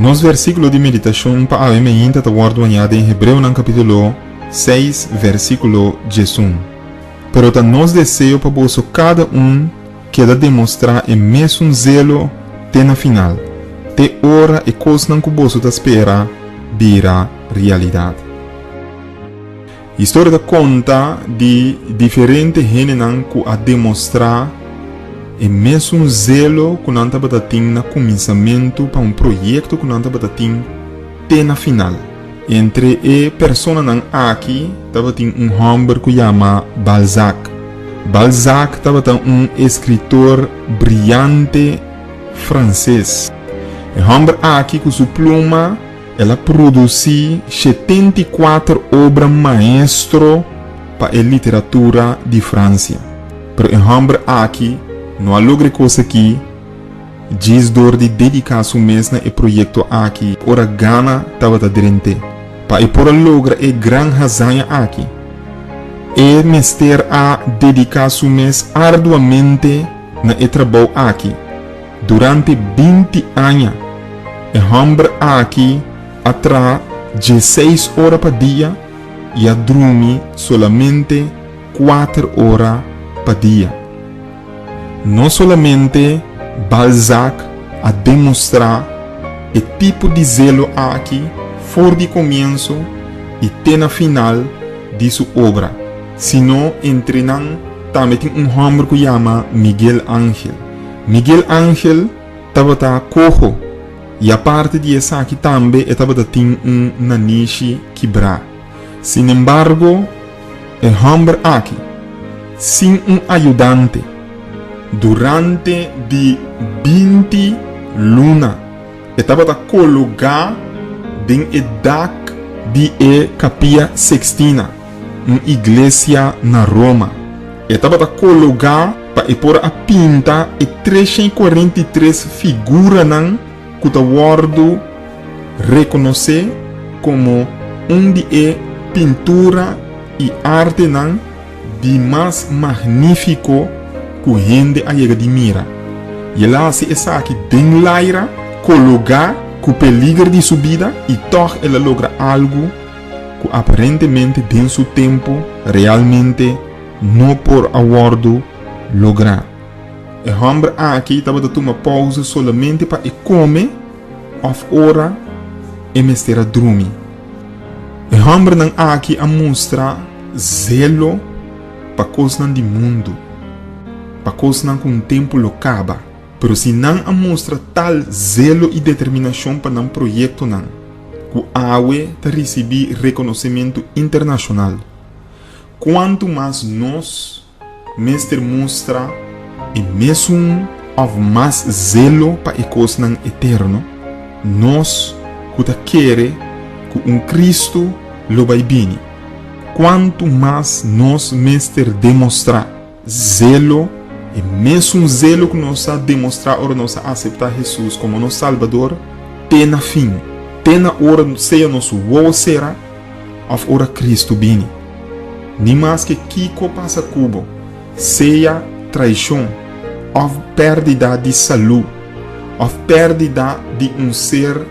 Nos versíkulo di meditashon pa awe meinta ta wòrdu hañá den Hebreonan kapítulo 6, versíkulo 11. Pero ta nos deseo pa boso kada un keda demostrá e mesun zelo te na final, te ora e kosnan ku boso ta spera bira realidat. Historia ta konta di diferente hendenan ku a demostrá e mesun zelo ku nan tabata tin na kuminsamentu pa un proyekto ku nan tabata tin te na final. Entre e personanan aki tabatin un hòmber ku yama Balzac. Balzac tabata un eskritor briante franses. E hòmber aki ku su pluma El a produsí 74 obra maestro pa e literatura di Fransia. Pero e hòmber aki no a logra e kos akí djis dor di dediká su mes na e proyekto aki ora gana tabata drent'é. Pa e por a logra e gran hazaña aki, e mester a dediká su mes arduamente na e trabou aki. Durante 20 aña, e hòmber aki a traha 16 ora pa dia i a drumi solamente 4 ora pa dia. No solamente Balzac a demostrá e tipo di zelo aki for di komienso i te na final di su obra, sino entre nan tambe tin un hòmber ku yama Miguel Ángel. Miguel Ángel tabata koho i aparte di esaki tambe e tabata tin un nanishi kibrá. Sinembargo, e hòmber aki, sin un ayudante, durante di 20 luna e tabata kologá den e dak di e Kapia Sextina, un iglesia na Roma. E tabata kologá pa e por a pinta e 343 figuranan ku ta wòrdu rekonosé komo un di e pintura i artenan di mas magnífiko ku hende a yega di mira. I el a hasi esaki den laira, kologá ku peliger di su bida, i tòg el a logra algu ku aparentemente den su tempu realmente no por a wòrdu lográ. E hòmber aki tabata tuma pousa solamente pa e kome òf ora e mester a drumi. E hòmbernan aki a mustra zelo pa kosnan di mundu, pa kosnan ku un tempu lo kaba. Pero si nan a mustra tal zelo i determinashon pa nan proyektonan, ku awe ta risibí rekonosementu internashonal, kuantu mas nos mester mustra e mesun òf mas zelo pa e kosnan eterno, nos ku ta kere ku un Kristu lo bai bini, kuantu mas nos mester demostrá zelo, e mesun zelo ku nos a demostrá ora nos a aseptá Hesus komo nos Salbador, te na fin, te na ora sea nos wowo sera òf ora Kristu bini. Ni maske kiko pasa ku bo, sea traishon òf pèrdida di salú òf pèrdida di un ser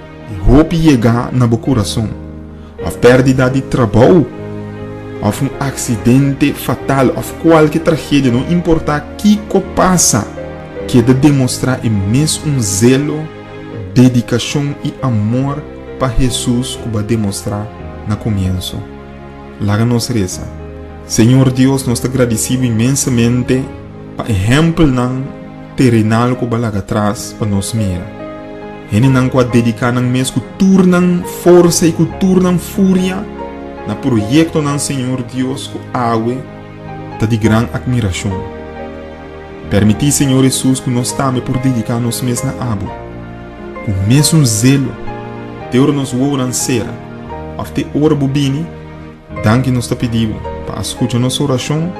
hopi yegá na bo kurason òf pèrdida di trabou òf un aksidente fatal òf kualke tragedia, no importá kiko pasa, keda demostrá e mes un zelo, dedikashon i amor pa Hesus ku bo a demostrá na komienso. Laga nos resa. Señor Dios, nos ta gradisí bo inmensamente pa ehèmpelnan terenal ku bo a laga atras pa nos mira. Hendenan ku a dediká nan mes ku tur nan forsa i ku tur nan furia na proyektonan, Señor Dios, ku awe ta di gran atmirashon. Permití, Señor Hesus, ku nos tambe por dediká nos mes na abo ku mesun zelo te ora nos wowonan sera. Òf te ora bo bini, danki nos ta pidi bo pa a skucha nos orashon,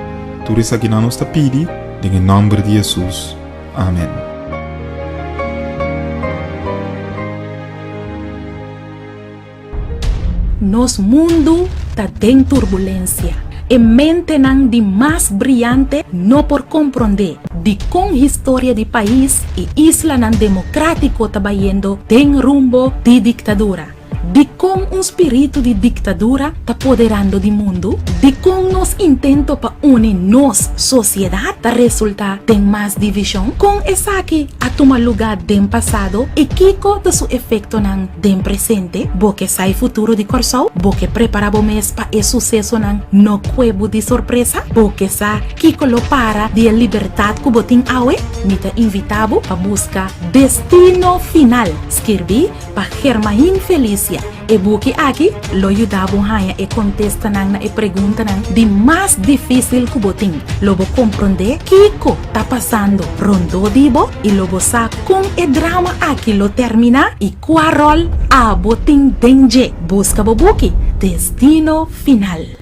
tur esakinan nos ta pidi den e nòmber di Hesus. Amen. Nos mundu ta den turbulensia. E mentenan di mas briante no por komprondé dikon historia di pais i islanan demokrátiko ta bayendo den rumbo di diktadura. Dikon un spiritu di diktadura ta poderando di mundu? Dikon nos intento pa uni nos sosiedat ta resultá den mas divishon? Kon esaki a tuma lugá den pasado i kiko ta su efektonan den presente? Bo ke sa e futuro di Kòrsou? Bo ke prepará bo mes pa e susesonan no kue bo di sorpresa? Bo ke sa kiko lo para di e libertat ku bo tin awe? Mi ta invitá bo pa buska Destino Final, skirbí Pa Germain Felicia, e buki aki lo yuda bo haña e kontestanan na e preguntanan di mas difísil ku bo tin. Lo bo komprondé kiko ta pasando rondó di bo i lo bo sa kon e drama aki lo terminá i kua ròl abo tin den dje. Buska bo buki, Destino Final.